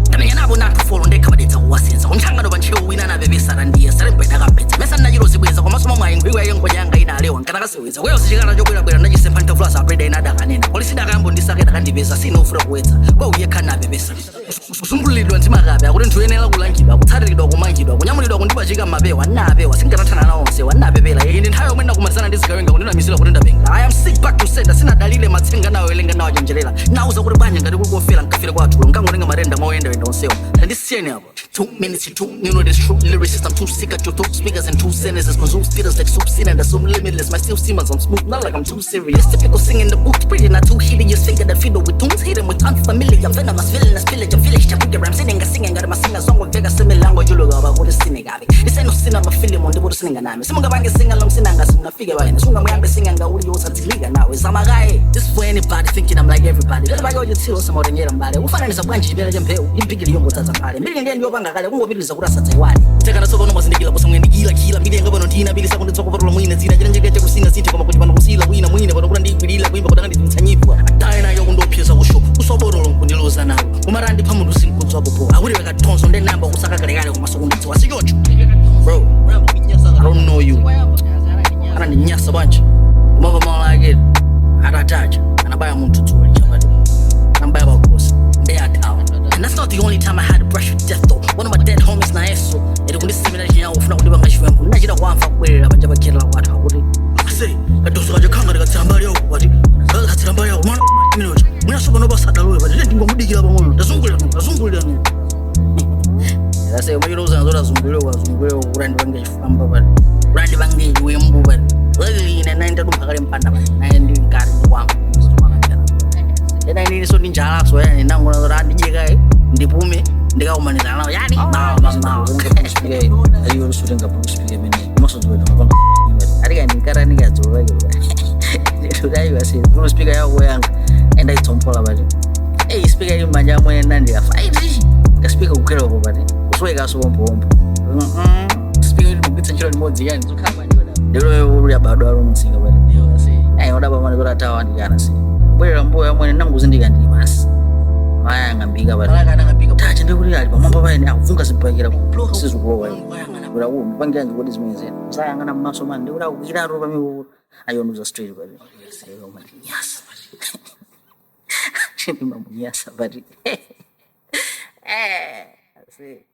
Ndamenya nabo nathu folo ndekha badetsa kuwasenza umhlangano bantsheo wina nabebesana ndiye salembweda kampetsa mesa ndinachilo zibweza komanso momwe ayinkhwiwa yengoja yanga ina alewa nkanakaseweza kuyo sichikana chobwerabwera ndachisempha ntafulasa apreda ina adakanena polisi dakayambo ndisake dakandipeza sinofuna kuwetsa kwa uyekha nabebesa kusungulidwa ndimakabe akuti nthu yenera kulangidwa, kutsatiridwa, kumangidwa, kunyamulidwa, kundipachika mmapewa nnapewa singanathana nawo onsewa nnapepela. Iyi ndi nthawi yomwe ndakumazana ndi zikawenga kundinamisira kuti ndapenga. I am sick, back to sender. Sinadalile matsenga nawo elenga nawo achenjerera nauza kuti bwanja ngati kuli kofera nkafere kwathulo nkangotenga matenda maoyendayenda onsewa ndandisiyeni apo. 2 minutes you two, you know this true lyricist. I'm too sick at your throat speakers and two sentences. Consume speeders like soup sin and assume limitless. My still seamers, I'm smooth, not like I'm too serious. Typical singing the booth, pretty, not too hideous. Finger that fiddle with tunes, hit 'em with unfamiliar. Venomous, villainous, village, a village. Chabuga, I'm singing, singing, got my singer song with Vega similar language. You look about what is singing. This ain't no cinema film on the board singing. I'm singa sing along, sinanga, singa figure. And sunga muyambe singing, uli osatilika now. Is amagaye. This for anybody thinking I'm like everybody. Better back your till some more than mbale. Ufananisa bwanji chibera chempewu. Impikili yongo tsatsa mbale. Mbili ndiye ndiyopanga kale kungopitiriza kuti asatsaiwale. Tekana tsopano mwazindikira kusamuyandikira kila mbili yanga pano ndina mbili sako nditsoko patula mwina dzina china chake chakusina sinthe koma kuti pano kusila wina mwina pano kuti ndikwirira kuimba kuti akanditsanyipwa. Ataye nayo kundopyeza kusho kusoborolo nkundiloza nawo. Kumara ndipha munthu sinkudzwa popo. Akuti wekathonso ndenamba kusaka kalekale komaso kundidziwa sichocho. Bro, I don't know you. Anandinyasa bwanji. Kumava mawu ake atatacha anabaya munthu dzulo chapati anabaya pagosa ndeyathawa. And that's not the only time I had to brush with death though. One of my dead homies nayeso eri kundisimira chinyawo ufuna kundipanga chiwembu ndinachita kuamva kubwerera panja pakhera kwathu akuti ase kadoso kacho khanga ndikatsira mbali yako pati katsira mbali yako mwana minochi mwinaso pano pasadalowe pati ndingomudikira pang'ono ndazungulira nuko ndazungulira nuko ase umachilouzana zoti azungulire azungulire kuti andipange chifamba pati kuti andipange chiwembu pati. Luckily ine naye ndadumpha kale mpanda pati naye ndi mkati ndikwamba ena iniliso ndi njalaso yani ndangona zoti andidyekayi ndipume ndikakumanizana nawo yani mawa mamawa. Ayiwe usutenga speaker imene komanso dziweta mapanga. Atika ndinkarani kadzolakeuayiwasi kuno speaker yako yanga endaitsompola pati eyi speaker ili mmanja amwene ndandira faiti nga speaker kukherako pati kuswekaso pompopompo speaker ili mugwitsa ntchito limodzi yani zokhala ndilo uli abadwa ali mutsinga pati ayi odaba mane kuti atawa ndikana si bwerera mbuyo amwene ndanguzindika ndili pasi maya angambika pati tacha ndikuti ali pamwamba paene akuvunga zibhakira sizikulowa kuti aku mpangira ndikuti zimene zena usayang'ana mmaso mani ndikuti akukiratu pamikukuti ayonduza straight pati nyasa pati ndimamunyasa pati. See.